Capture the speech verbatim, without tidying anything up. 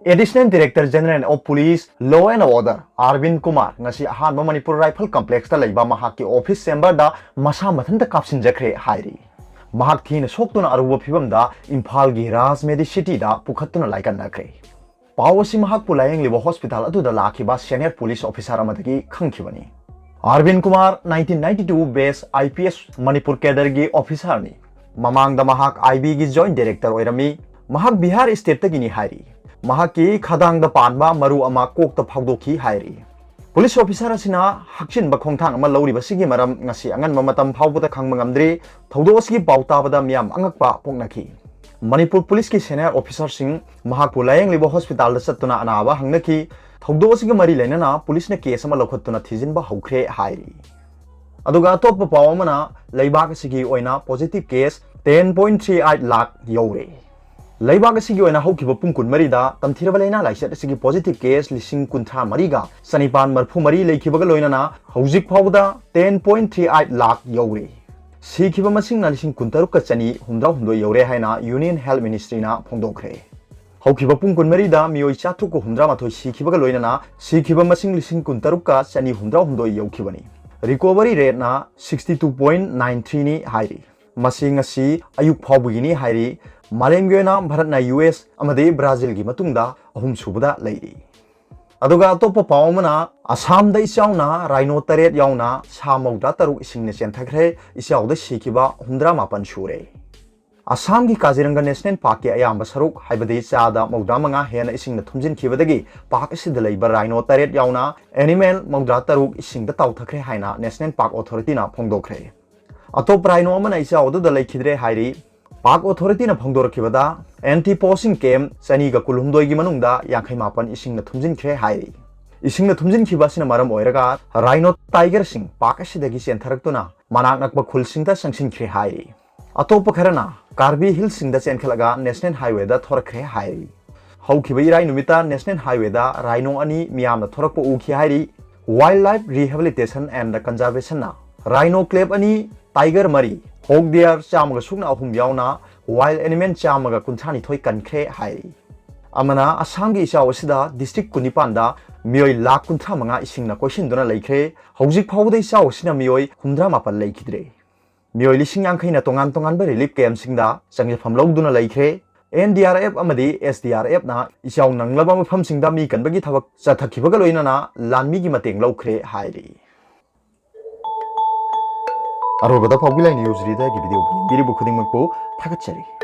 Additional Director General of Police, Law and Order, ꯑꯥꯔꯕꯤꯟ ꯀꯨꯃꯥꯔ ꯉꯁꯤ ꯑꯍꯥꯟꯕ Manipur rifle ꯀꯝꯄ꯭ꯂꯦꯛꯁꯇ ꯂꯩꯕ ꯃꯍꯥꯛꯀꯤ ꯑꯣꯐꯤꯁ ꯆꯦꯝꯕꯔꯗ ꯃꯁꯥ ꯃꯊꯟꯇ ꯀꯥꯞꯁꯤꯟꯖꯈ꯭ꯔꯦ ꯍꯥꯏꯔꯤ꯫ ꯃꯍꯥꯛ ꯊꯤꯅ ꯁꯣꯛꯇꯨꯅ ꯑꯔꯨꯕ ꯐꯤꯕꯝꯗ ꯏꯝꯐꯥꯜꯒꯤ ꯔꯥꯖ ꯃꯦꯗꯤꯁꯤꯇꯤꯗ ꯄꯨꯈꯠꯇꯨꯅ ꯂꯥꯏꯀꯠꯅꯈ꯭ꯔꯦ꯫ ꯄꯥꯎ ꯑꯁꯤ ꯃꯍꯥꯛꯄꯨ ꯂꯥꯌꯦꯡꯂꯤꯕ ꯍꯣꯁꯄꯤꯇꯥꯜ ꯑꯗꯨꯗ ꯂꯥꯛꯈꯤꯕ ꯁꯦꯅꯤꯌꯔ ꯄꯨꯂꯤꯁ ꯑꯣꯐꯤꯁꯥꯔ ꯑꯃꯗꯒꯤ ꯈꯪꯈꯤꯕꯅꯤ꯫ Arbin Kumar nineteen ninety two batch I P S Manipur ꯀꯦꯗꯔꯒꯤ ꯑꯣꯐꯤꯁꯥꯔꯅꯤ꯫ ꯃꯃꯥꯡꯗ ꯃꯍꯥꯛ ꯑꯥꯏ ꯕꯤꯒꯤ ꯖꯣꯏꯟꯠ ꯗꯥꯏꯔꯦꯛꯇꯔ ꯑꯣꯏꯔꯝꯃꯤ꯫ ꯃꯍꯥꯛ ꯕꯤꯍꯥꯔ ꯁ꯭ꯇꯦꯠꯇꯒꯤꯅꯤ ꯍꯥꯏꯔꯤ꯫ ꯃꯍꯥꯛꯀꯤ ꯈꯗꯥꯡꯗ ꯄꯥꯟꯕ ꯃꯔꯨ ꯑꯃ ꯀꯣꯛꯇ ꯐꯥꯎꯗꯣꯛꯈꯤ ꯍꯥꯏꯔꯤ꯫ ꯄꯨꯂꯤꯁ ꯑꯣꯐꯤꯁꯥꯔ ꯑꯁꯤꯅ ꯍꯛꯆꯤꯟꯕ ꯈꯣꯡꯊꯥꯡ ꯑꯃ ꯂꯧꯔꯤꯕꯁꯤꯒꯤ ꯃꯔꯝ ꯉꯁꯤ ꯑꯉꯟꯕ ꯃꯇꯝ ꯐꯥꯎꯕꯗ ꯈꯪꯕ ꯉꯝꯗ꯭ꯔꯤ꯫ ꯊꯧꯗꯣꯛ ꯑꯁꯤꯒꯤ ꯄꯥꯎ ꯇꯥꯕꯗ ꯃꯤꯌꯥꯝ ꯑꯉꯛꯄ ꯄꯣꯛꯅꯈꯤ꯫ ꯃꯅꯤꯄꯨꯔ ꯄꯨꯂꯤꯁꯀꯤ ꯁꯦꯅꯤꯌꯔ ꯑꯣꯐꯤꯁꯥꯔꯁꯤꯡ ꯃꯍꯥꯛꯄꯨ ꯂꯥꯌꯦꯡꯂꯤꯕ ꯍꯣꯁꯄꯤꯇꯥꯜꯗ ꯆꯠꯇꯨꯅ ꯑꯅꯥꯕ ꯍꯪꯅꯈꯤ꯫ ꯊꯧꯗꯣꯛ ꯑꯁꯤꯒ ꯃꯔꯤ ꯂꯩꯅꯅ ꯄꯨꯂꯤꯁꯅ ꯀꯦꯁ ꯑꯃ ꯂꯧꯈꯠꯇꯨꯅ ꯊꯤꯖꯤꯟꯕ ꯍꯧꯈ꯭ꯔꯦ ꯍꯥꯏꯔꯤ꯫ ꯑꯗꯨꯒ ꯑꯇꯣꯞꯄ ꯄꯥꯎ ꯑꯃꯅ, ꯂꯩꯕꯥꯛ ꯑꯁꯤꯒꯤ ꯑꯣꯏꯅ positive case ten point three eight lakh ꯌꯧꯔꯦ꯫ ꯂꯩꯕꯥꯛ ꯑꯁꯤꯒꯤ ꯑꯣꯏꯅ ꯍꯧꯈꯤꯕ ꯄꯨꯡ ꯀꯨꯟꯃꯔꯤꯗ ꯇꯝꯊꯤꯔꯕ ꯂꯥꯏꯅꯥ ꯂꯥꯏꯆꯠ ꯑꯁꯤꯒꯤ ꯄꯣꯖꯤꯇꯤꯚ ꯀꯦꯁ ꯂꯤꯁꯤꯡ ꯀꯨꯟꯊ꯭ꯔꯥ ꯃꯔꯤꯒ ꯆꯅꯤꯄꯥꯟ ꯃꯔꯤꯐꯨ ꯃꯔꯤ ꯂꯩꯈꯤꯕꯒ ꯂꯣꯏꯅꯅ ꯍꯧꯖꯤꯛ ꯐꯥꯎꯕꯗ ten point three eight lakh ꯌꯧꯔꯦ꯫ ꯁꯤꯈꯤꯕ ꯃꯁꯤꯡꯅ ꯂꯤꯁꯤꯡ ꯀꯨꯟꯇꯔꯨꯛꯀ ꯆꯅꯤ ꯍꯨꯝꯗ꯭ꯔꯥ ꯍꯨꯝꯗꯣꯏ ꯌꯧꯔꯦ ꯍꯥꯏꯅ ꯌꯨꯅꯤꯌꯟ ꯍꯦꯜꯊ ꯃꯤꯅꯤꯁꯇ꯭ꯔꯤꯅ ꯐꯣꯡꯗꯣꯛꯈ꯭ꯔꯦ꯫ ꯍꯧꯈꯤꯕ ꯄꯨꯡ ꯀꯨꯟꯃꯔꯤꯗ ꯃꯤꯑꯣꯏ ꯆꯥꯇ꯭ꯔꯨꯛꯀ ꯍꯨꯝꯗ꯭ꯔꯥ ꯃꯥꯊꯣꯏ ꯁꯤꯈꯤꯕꯒ ꯂꯣꯏꯅꯅ ꯁꯤꯈꯤꯕ ꯃꯁꯤꯡ ꯂꯤꯁꯤꯡ ꯀꯨꯟꯇꯔꯨꯛꯀ ꯆꯅꯤ ꯍꯨꯝꯗ꯭ꯔꯥ ꯍꯨꯝꯗꯣꯏ ꯌꯧꯈꯤꯕꯅꯤ꯫ ꯔꯤꯀꯣꯚꯔꯤ ꯔꯦꯠꯅ ꯁꯤꯛꯁꯇꯤ ꯇꯨ ꯄꯣꯏꯟꯠ ꯅꯥꯏꯟ ꯊ꯭ꯔꯤꯅꯤ ꯍꯥꯏꯔꯤ꯫ ꯃꯁꯤ ꯉꯁꯤ ꯑꯌꯨꯛ ꯐꯥꯎꯕꯒꯤꯅꯤ ꯍꯥꯏꯔꯤ꯫ ꯃꯥꯂꯦꯝꯒꯤ ꯑꯣꯏꯅ ꯚꯥꯔꯠꯅ ꯌꯨ ꯑꯦꯁ ꯑꯃꯗꯤ ꯕ꯭ꯔꯥꯖꯤꯜꯒꯤ ꯃꯇꯨꯡꯗ ꯑꯍꯨꯝꯁꯨꯕꯗ ꯂꯩꯔꯤ꯫ ꯑꯗꯨꯒ ꯑꯇꯣꯞꯄ ꯄꯥꯎ ꯑꯃꯅ, ꯑꯁꯥꯝꯗ ꯏꯆꯥꯎꯅ ꯔꯥꯏꯅꯣ ꯇꯔꯦꯠ ꯌꯥꯎꯅ ꯁꯥ ꯃꯧꯗ꯭ꯔꯥ ꯇꯔꯨꯛ ꯏꯁꯤꯡꯅ ꯆꯦꯟꯊꯈ꯭ꯔꯦ꯫ ꯏꯆꯥꯎꯗ ꯁꯤꯈꯤꯕ ꯍꯨꯝꯗ꯭ꯔꯥ ꯃꯥꯄꯟ ꯁꯨꯔꯦ꯫ ꯑꯁꯥꯝꯒꯤ ꯀꯥꯖꯤꯔꯪꯒ ꯅꯦꯁꯅꯦꯜ ꯄꯥꯔꯛꯀꯤ ꯑꯌꯥꯝꯕ ꯁꯔꯨꯛ, ꯍꯥꯏꯕꯗꯤ ꯆꯥꯗ ꯃꯧꯗ꯭ꯔꯥ ꯃꯉꯥ ꯍꯦꯟꯅ ꯏꯁꯤꯡꯅ ꯊꯨꯝꯖꯤꯟꯈꯤꯕꯗꯒꯤ ꯄꯥꯔꯛ ꯑꯁꯤꯗ ꯂꯩꯕ ꯔꯥꯏꯅꯣ ꯇꯔꯦꯠ ꯌꯥꯎꯅ ꯑꯦꯅꯤꯃꯦꯜ ꯃꯧꯗ꯭ꯔꯥ ꯇꯔꯨꯛ ꯏꯁꯤꯡꯗ ꯇꯥꯎꯊꯈ꯭ꯔꯦ ꯍꯥꯏꯅ ꯅꯦꯁꯅꯦꯜ ꯄꯥꯔꯛ ꯑꯣꯊꯣꯔꯤꯇꯤꯅ ꯐꯣꯡꯗꯣꯛꯈ꯭ꯔꯦ꯫ ꯑꯇꯣꯞꯄ ꯔꯥꯏꯅꯣ ꯑꯃꯅ ꯏꯆꯥꯎ ꯑꯗꯨꯗ ꯂꯩꯈꯤꯗ꯭ꯔꯦ ꯍꯥꯏꯔꯤ꯫ ꯄꯥꯔꯛ ꯑꯣꯊꯣꯔꯤꯇꯤꯅ ꯐꯣꯡꯗꯣꯔꯛꯈꯤꯕꯗ, ꯑꯦꯟꯇꯤ ꯄꯣꯆꯤꯡ ꯀꯦꯝꯞ ꯆꯅꯤꯒ ꯀꯨꯟꯍꯨꯝꯗꯣꯏꯒꯤ ꯃꯅꯨꯡꯗ ꯌꯥꯡꯈꯩ ꯃꯥꯄꯟ ꯏꯁꯤꯡꯅ ꯊꯨꯝꯖꯤꯟꯈ꯭ꯔꯦ ꯍꯥꯏꯔꯤ꯫ ꯏꯁꯤꯡꯅ ꯊꯨꯝꯖꯤꯟꯈꯤꯕ ꯑꯁꯤꯅ ꯃꯔꯝ ꯑꯣꯏꯔꯒ ꯔꯥꯏꯅꯣ ꯇꯥꯏꯒꯔꯁꯤꯡ ꯄꯥꯔꯛ ꯑꯁꯤꯗꯒꯤ ꯆꯦꯟꯊꯔꯛꯇꯨꯅ ꯃꯅꯥꯛ ꯅꯛꯄ ꯈꯨꯜꯁꯤꯡꯗ ꯆꯪꯁꯤꯟꯈ꯭ꯔꯦ ꯍꯥꯏꯔꯤ꯫ ꯑꯇꯣꯞꯄ ꯈꯔꯅ ꯀꯥꯔꯕꯤ ꯍꯤꯜꯁꯤꯡꯗ ꯆꯦꯟꯈꯠꯂꯒ ꯅꯦꯁꯅꯦꯜ ꯍꯥꯏꯋꯦꯗ ꯊꯣꯔꯛꯈ꯭ꯔꯦ ꯍꯥꯏꯔꯤ꯫ ꯍꯧꯈꯤꯕ ꯏꯔꯥꯏ ꯅꯨꯃꯤꯠꯇ ꯅꯦꯁꯅꯦꯜ ꯍꯥꯏꯋꯦꯗ ꯔꯥꯏꯅꯣ ꯑꯅꯤ ꯃꯤꯌꯥꯝꯅ ꯊꯣꯔꯛꯄ ꯎꯈꯤ ꯍꯥꯏꯔꯤ꯫ Wildlife Rehabilitation and Conservationꯅ ꯔꯥꯏꯅꯣ ꯀ꯭ꯂꯦꯞ ꯑꯅꯤ, ꯇꯥꯏꯒꯔ ꯃꯔꯤ, ꯍꯣꯛ ꯗꯤꯌꯔ ꯆꯥꯝꯃꯒ ꯁꯨꯞꯅ ꯑꯍꯨꯝ ꯌꯥꯎꯅ wild animal ꯆꯥꯝꯃꯒ ꯀꯨꯟꯊ꯭ꯔꯥ ꯅꯤꯊꯣꯏ ꯀꯟꯈ꯭ꯔꯦ ꯍꯥꯏꯔꯤ꯫ ꯑꯃꯅ, ꯑꯁꯥꯝꯒꯤ ꯏꯆꯥꯎ ꯑꯁꯤꯗ district ꯀꯨꯟꯅꯤꯄꯥꯟꯗ ꯃꯤꯑꯣꯏ ꯂꯥꯈ ꯀꯨꯟꯊ꯭ꯔꯥ ꯃꯉꯥ ꯏꯁꯤꯡꯅ ꯀꯣꯏꯁꯤꯟꯗꯨꯅ ꯂꯩꯈ꯭ꯔꯦ꯫ ꯍꯧꯖꯤꯛ ꯐꯥꯎꯕꯗ ꯏꯆꯥꯎ ꯑꯁꯤꯅ ꯃꯤꯑꯣꯏ ꯍꯨꯝꯗ꯭ꯔꯥ ꯃꯥꯄꯟ ꯂꯩꯈꯤꯗ꯭ꯔꯦ꯫ ꯃꯤꯑꯣꯏ ꯂꯤꯁꯤꯡ ꯌꯥꯡꯈꯩꯅ ꯇꯣꯉꯥꯟ ꯇꯣꯉꯥꯟꯕ relief camp ꯁꯤꯡꯗ ꯆꯪꯖꯐꯝ ꯂꯧꯗꯨꯅ ꯂꯩꯈ꯭ꯔꯦ꯫ N D R F ꯑꯃꯗꯤ S D R F ꯅ ꯏꯆꯥꯎ ꯅꯪꯂꯕ ꯃꯐꯝꯁꯤꯡꯗ ꯃꯤ ꯀꯟꯕꯒꯤ ꯊꯕꯛ ꯆꯠꯊꯈꯤꯕꯒ ꯂꯣꯏꯅꯅ ꯂꯥꯟꯃꯤꯒꯤ ꯃꯇꯦꯡ ꯂꯧꯈ꯭ꯔꯦ ꯍꯥꯏꯔꯤ꯫ ꯑꯔꯣꯏꯕꯗ ꯐꯥꯎꯒꯤ ꯂꯥꯏ news reader ꯒꯤ video ꯌꯦꯡꯕꯤꯔꯤꯕ ꯈꯨꯗꯤꯡꯃꯛꯄꯨ ꯊꯥꯒꯠꯆꯔꯤ꯫